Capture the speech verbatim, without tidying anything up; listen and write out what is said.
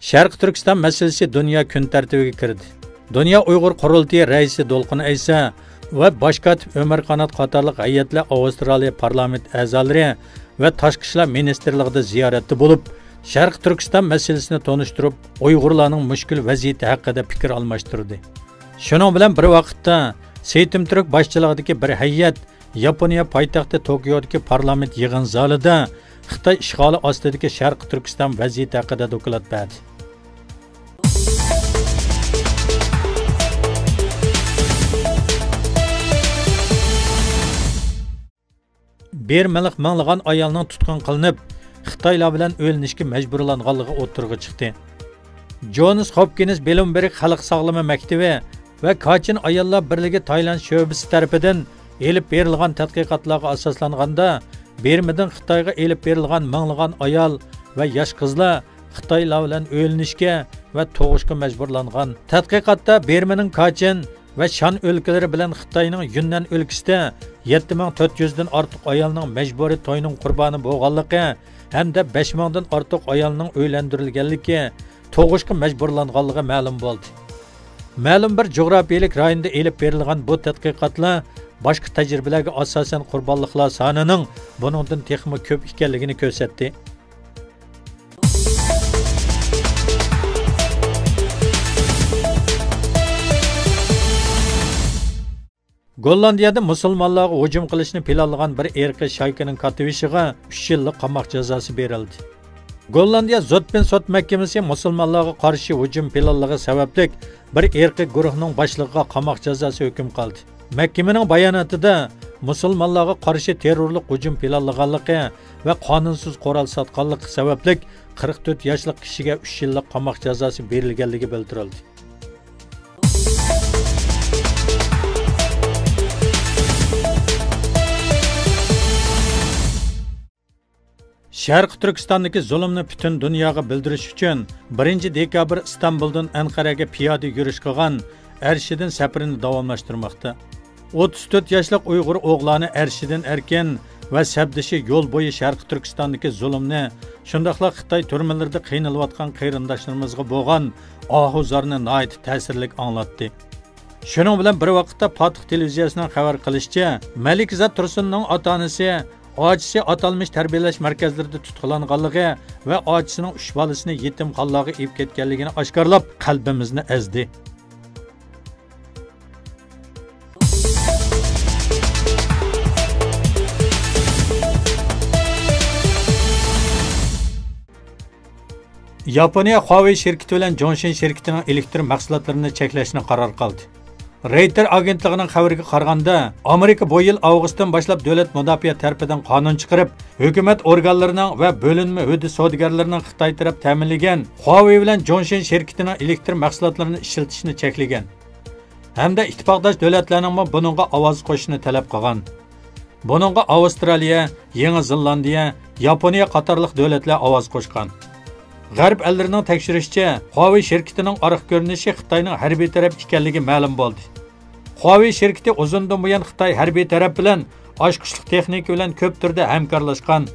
شەرقىي تۈركىستان مەسىلىسى دۇنيا كۈن تەرتىپىگە كىردى. دۇنيا ئۇيغۇر قۇرۇلتىيى رەئىسى دولقۇن ئەيسا ۋە باش كاتىپ ئۆمەر قانات قاتارلىق ھەيئەتلەر ئاۋسترالىيە پارلامېنت ئەزالىرى ۋە تاشقى ئىشلار مىنىستىرلىقىدا زىيارەتتە بولۇپ، شەرقىي تۈركىستان مەسىلىسىنى تونۇشتۇرۇپ، ئۇيغۇرلارنىڭ مۈشكۈل ۋەزىيىتى ھەققىدە پىكىر ئالماشتۇردى. شۇنىڭ بىلەن بىر ۋاقىتتا، سېيتىم تۈرك باشچىلىقىدىكى بىر ھەيئەت ياپونىيە پايتەختى توكيودىكى پارلامېنت يىغىن زالىدا خىتاي ئىشغالى ئاستىدىكى شەرقىي تۈركىستان ۋەزىيىتى ھەققىدە دوكلات بەردى. بىرمىلىق مىڭلىغان ئايالنىڭ تۇتقۇن قىلىنىپ، خىتايلار بىلەن ئۆيلىنىشكە مەجبۇرلانغانلىقى ئوتتۇرىغا چىقتى. جونس ھوپكىنس بلۇمبېرگ خەلق ساغلىمى مەكتىۋى ۋە كاچىن ئاياللار بىرلىكى تايلاند شۆبىسى تەرىپىدىن ئېلىپ بېرىلغان تەتقىقاتلارغا ئاساسلانغاندا، بىرمىدىن خىتايغا ئېلىپ بېرىلغان مىڭلىغان ئايال ۋە ياش قىزلار خىتايلار بىلەن ئۆيلىنىشكە ۋە تۇغۇشقا مەجبۇرلانغان. تەتقىقاتتا بىرمىنىڭ كاچىن ۋە شان ئۆلكىلىرى بىلەن خىتاينىڭ يۈننەن ئۆلكىسىدە يەتتە مىڭ تۆت يۈزدىن ئارتۇق ئايالنىڭ مەجبۇرىي توينىڭ قۇربانى بولغانلىقى ھەمدە بەش مىڭدىن ئارتۇق ئايالنىڭ ئۆيلەندۈرۈلگەنلىكى، تۇغۇشقا مەجبۇرلانغانلىقى مەلۇم بولدى. مەلۇم بىر جۇغراپىيىلىك رايوندا ئېلىپ بېرىلغان بۇ تەتقىقاتلار باشقا تەجرىبىلەرگە ئاساسەن قۇربانلىقلار سانىنىڭ بۇنىڭدىن تېخىمۇ كۆپ ئىكەنلىكىنى كۆرسەتتى. گوللاندىيەدە مۇسۇلمانلارغا ھۇجۇم قىلىشنى پىلانلىغان بىر ئىرقىي شايكىنىڭ كاتتىبېشىغا ئۈچ يىللىق قاماق جازاسى بېرىلدى. گوللاندىيە زوتبېن سوت مەھكىمىسى مۇسۇلمانلارغا قارشى ھۇجۇم پىلانلىقى سەۋەبلىك بىر ئىرقىي گۇرۇھنىڭ باشلىقىغا قاماق جازاسى ھۆكۈم قىلدى. مەھكىمىنىڭ باياناتىدا مۇسۇلمانلارغا قارشى تېررورلۇق ھۇجۇم پىلانلىغانلىقى ۋە قانۇنسىز قورال ساتقانلىقى سەۋەبلىك قىرىق تۆت ياشلىق كىشىگە ئۈچ يىللىق قاماق جازاسى بېرىلگەنلىكى بىلدۈرۈلدى. شەرقىي تۈركىستاندىكى زۇلۇمنى پۈتۈن دۇنياغا بىلدۈرۈش ئۈچۈن، بىرىنچى دېكابىر ئىستانبۇلدىن ئەنقەرەگە پىيادە يۈرۈش قىلغان ئەرشىدىن سەپىرىنى داۋاملاشتۇرماقتا. ئوتتۇز تۆت ياشلىق ئۇيغۇر ئوغلانى ئەرشىدىن ئەركىن ۋە سەپدىشى يول بويى شەرقىي تۈركىستاندىكى زۇلۇمنى، شۇنداقلا خىتاي تۈرمىلىرىدە قىينىلىۋاتقان قېرىنداشلىرىمىزغا بولغان ئاھۇ زارنى ناھايىتى تەسىرلىك ئاڭلاتتى. شۇنىڭ بىلەن بىر ۋاقىتتا، پاتېخ تېلېۋىزىيەسىنىڭ خەۋەر قىلىشىچە، مەلىكزات تۇرسۇننىڭ ئاتا-ئانىسى، ئاچىسى ئاتالمىش تەربىيەلەش مەركەزلىرىدە تۇتقۇنلانغانلىقى ۋە ئاچىسىنىڭ ئۈچ بالىسىنى يېتىمخانىلارغا ئېلىپ كەتكەنلىكىنى ئاشكارىلاپ، قەلبىمىزنى ئەزدى. ياپونىيە خۇاۋېي شىركىتى بىلەن جوڭشېن شىركىتىنىڭ ئېلېكتر مەھسۇلاتلىرىنى چەكلەشنى قارار قىلدى. رېيتېر ئاگېنتلىقىنىڭ خەۋىرىگە قارىغاندا، ئامېرىكا بۇ يىل ئاۋغۇستتىن باشلاپ دۆلەت مۇداپىئە تەرىپىدىن قانۇن چىقىرىپ، ھۆكۈمەت ئورگانلىرىنىڭ ۋە بۆلۈنمە ھۆددە سودىگەرلىرىنىڭ خىتاي تەرەپ تەمىنلىگەن خۇاۋېي بىلەن جوڭشېن شىركىتىنىڭ ئېلېكتر مەھسۇلاتلىرىنى ئىشلىتىشىنى چەكلىگەن ھەمدە ئىتتىپاقداش دۆلەتلەرنىڭمۇ بۇنىڭغا ئاۋاز قوشۇشىنى تەلەپ قىلغان. بۇنىڭغا ئاۋسترالىيە، يېڭى زېلاندىيە، ياپونىيە قاتارلىق دۆلەتلەر ئاۋاز قوشقان. غەرب ئەللىرىنىڭ تەكشۈرۈشىچە، خۇاۋېي شىركىتىنىڭ ئارقا كۆرۈنۈشى خىتاينىڭ ھەربىي تەرەپ ئىكەنلىكى مەلۇم بولدى. خۇاۋېي شىركىتى ئۇزۇندىن بۇيان خىتاي ھەربىي تەرەپ بىلەن ئاچقۇچلۇق تېخنىكا بىلەن كۆپ تۈردە ھەمكارلاشقان.